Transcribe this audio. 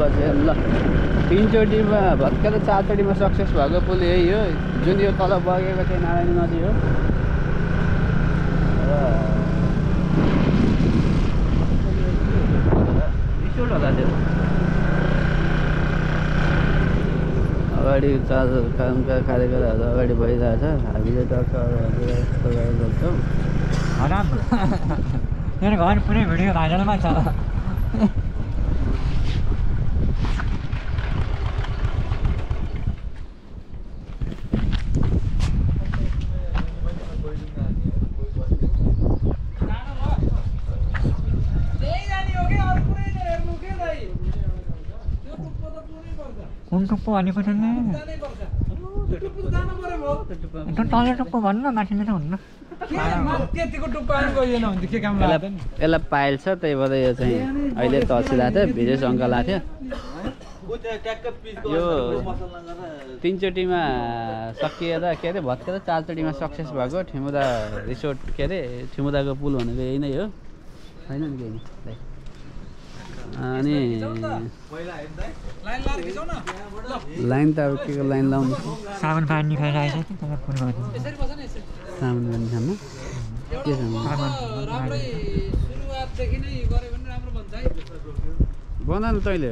बजे ल 3 चोटिमा भत्केर 4 चोटिमा सक्सेस भएको पुल यही हो जुन यो तल बगेको चाहिँ नारायणी नदी हो रिसोर्ट होला त्यो अगाडि कामका कार्यकलापहरू अगाडि भइरहेछ हामीले डक्टरहरू यस्तो गर्छौँ मेरो घर पुरै भिडियो भाइरलमा छ कुन टुप्पो भनेको छ नि तल टुप्पो भन्नु न माथिले त हुन्न यसलाई पाइल छ त्यही भएर यो चाहिँ अहिले तर्सिरहेको थियो भिडियो अङ्कल आएको थियो यो 3 चोटिमा सकिएर के अरे भत्केर 4 चोटिमा सक्सेस भएको ठिमुदा रिसोर्ट के अरे ठिमुदाको पुल भनेको यही नै हो होइन नि केही अनि लाइन त अब के को लाइन लाउनु साबुन पानी खाइरहेको छ तर पुल गर्नु साबुन पानी खानु के छ बनाउनु तैँले